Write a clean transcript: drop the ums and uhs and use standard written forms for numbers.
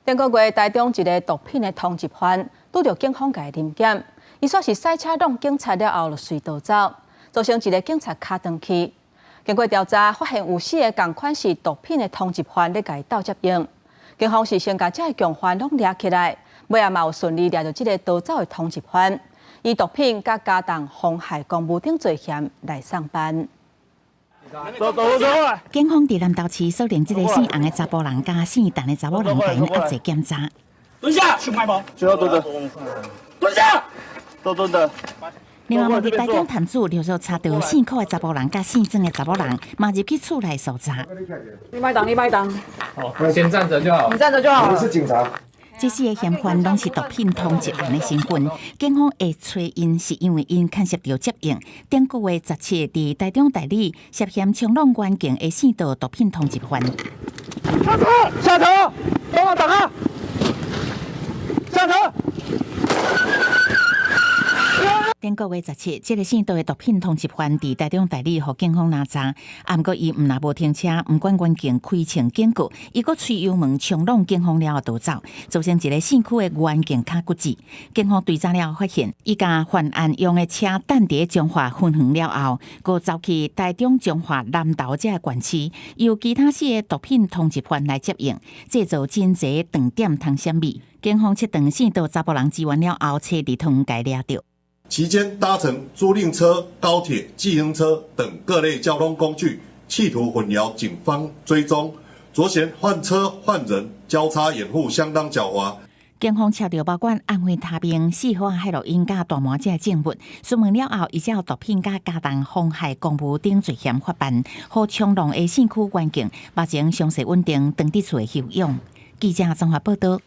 頂個月台中一个毒品的通緝犯，拄著警方共伊臨檢，伊煞是賽車挵警察了後就隨逃走，造成一个警察跤斷去。經過調查，發現有四个仝款是毒品的通緝犯咧共伊鬥接應。警方是先共這个共犯攏掠起來，尾仔嘛有順利掠著這个逃走的通緝犯，以毒品佮加重妨害公務等罪嫌來送辦。警方佇南投市鎖定這个姓洪的查埔人佮姓陳的查某人，共𪜶押坐檢查。蹲下，去賣包。需要蹲的。蹲下，都蹲的。另外，佇台中潭子，陸續查著姓柯的查埔人佮姓曾的查某人，嘛入去厝內搜查。你麥擋，你麥擋。好，先站著就好。你站著就好。我是警察。這四个嫌犯攏是毒品通緝案的身份，警方會揣𪜶是因為𪜶牽涉著接應。頂個月17佇台中大里涉嫌衝撞員警的姓杜毒品通緝犯。下車，下車，幫我擋開。下車。頂個月17，這个姓杜的毒品通緝犯佇台中大里予警方攔查，啊，毋過伊毋若無停車，毋管員警開槍警告，伊閣催油門衝撞警方了後逃走，造成一个姓區的員警跤骨折。警方追查了後發現，伊共犯案用的車等佇彰化分園了後，閣走去台中彰化南投這个縣市，由其他四个毒品通緝犯來接應，製造真濟斷點通險物。警方切斷姓杜查埔人支援了後，揣佇桃園共掠著。期間搭乘租賃車、高鐵、計程車等各類交通工具，企圖混淆警方追蹤，酌嫌換車換人，交叉掩護，相當狡猾。警方查著包括安非他命、四號海洛因佮大麻這个證物，詢問了後，伊才有毒品佮加重妨害公務等罪嫌發辦，予衝浪的姓區員警目前傷勢穩定，轉佇厝的休養。記者綜合報道。